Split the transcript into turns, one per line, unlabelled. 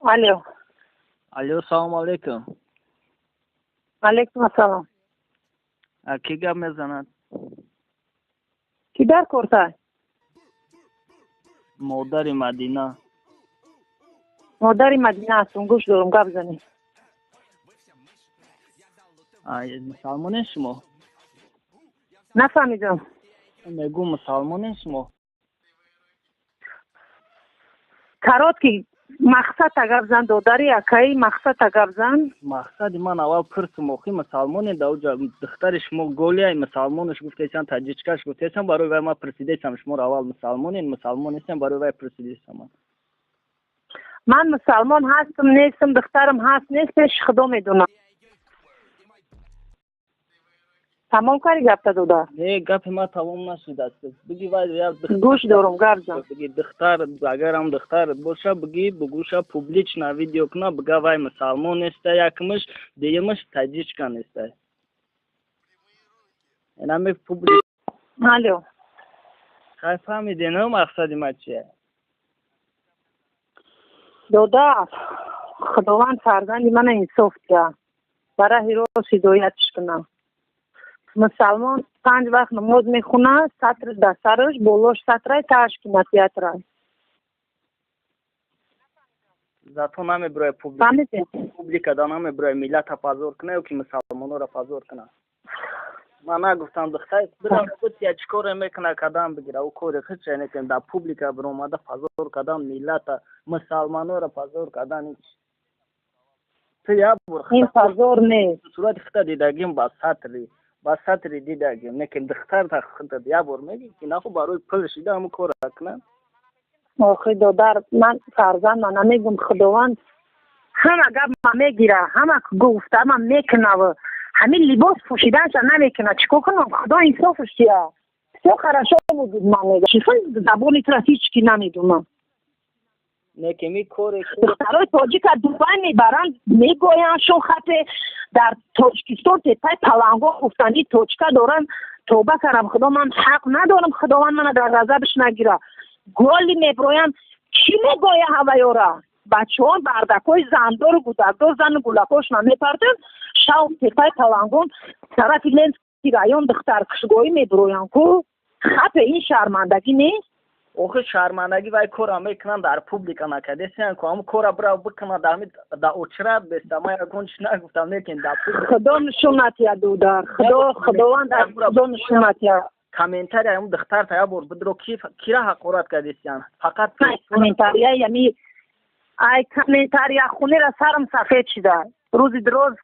Алло.
Алло, салому алейкум.
Алейкум ассалом.
Кӣ гап мезанад?
Кӣ дар кортай?
Модари Мадина.
Модари Мадина ҳастум, гӯш дорум, гап занӣ.
Мусалмонед шумо?
Нафаҳмидам.
Мегӯ, мусалмонед шумо?
Короткий мақсадта гап зан, додари акаи, мақсадта гап зан.
Мақсади ман аввал пурсум, охи мусалмонед? Дар духтари шумо голияй, мусалмонаш гуфтесам, таҷичкаш гуфтесам, барои вай ман пурсидесам шуморо аввал мусалмонед, мусалмон нестем, барои вай пурсидесам ман.
Ман мусалмон ҳастам, нестам, духтарам ҳаст, нест, пеши Худо медонам. Тамом карди гапта, додар?
Не, гапи ман тамом нашудааст. Биги, вай як
Гӯш дорум, гап зан.
Биги, духтар, агарам духтарат боша, биги, бугӯша публично видео куна, бига, вай мусалмон неста, якмиш, дуюмаш таҷичка неста. Инами публик.
Алло.
Хай, фаҳмиде, на, мақсади ман чия?
Додар, Худованд фарзанди мана инсоф диҳад, ба раҳи рост ҳидоятш кунад. Мусалмон панҷ вақт намоз мехонад, сатр дар сараш, болош сатрай, тааш кинотеатрай.
Зато намебирояд
Фаҳмидед?
публика да намебирояд миллата позор куна ё ки мусалмонора позор куна. Ман нагуфтам духтар бирам я чӣ коре мекуна, кадам бигира, ӯ кори худша некунем, дар публика биромада позор кардан миллата, мусалмонора позор кардан ҳеч. Ту як бор
Ин позор нест.
Сурати худта дидагим, ба сатри дидагим, некин духтарта худат як бор мегӣ, ки наху барои пул шида ҳамун кора кунад.
Охи, додар, ман фарзанд ма намегум, Худованд ҳама гап ма мегира, ҳама гуфта ма мекунав, ҳамин либос пӯшиданша намекунад, чӣ кор кунам? Худо инсофш диҳад, всё хорошо будет. Ман мега, забони тура ҳеҷ ки намедонам.
Некин ми коре
Духтарои тоҷика Дубай мебаранд, мегӯянд шон хате дар Тоҷикистон тепаи паланго гуфтанди точка доранд. Тоба кардам, Худо, ман ҳақ надорам, Худованд мана дар ғазабаш нагира. Голи меброянд, чӣ мегӯя ҳаваёра? Бачаҳо бардакҳои зандору гудакдор, зану гулакҳошона мепартанд, шав тепаи палангон тарафи Ленский район духтаркушгоҳӣ меброянд ку хапе. Ин шармандагӣ нест?
Охи, шармандагӣ вай кора мекунанд, дар публика накардесиян ку, ҳамун кора бирав бикуна, дар ҳами дар очрат беста. Ман ягон чиз нагуфтам, лекин дар публика.
Худо нишон натиҳад, дудар, Худо, Худованд аз Худо нишон натиҳад.
Комментария ҳамун духтарта як бор бидро, кира ҳақорат кардесиян фақат.
Комментария ями, ай, комментария хунера сарам сафед шида рӯзи дроз.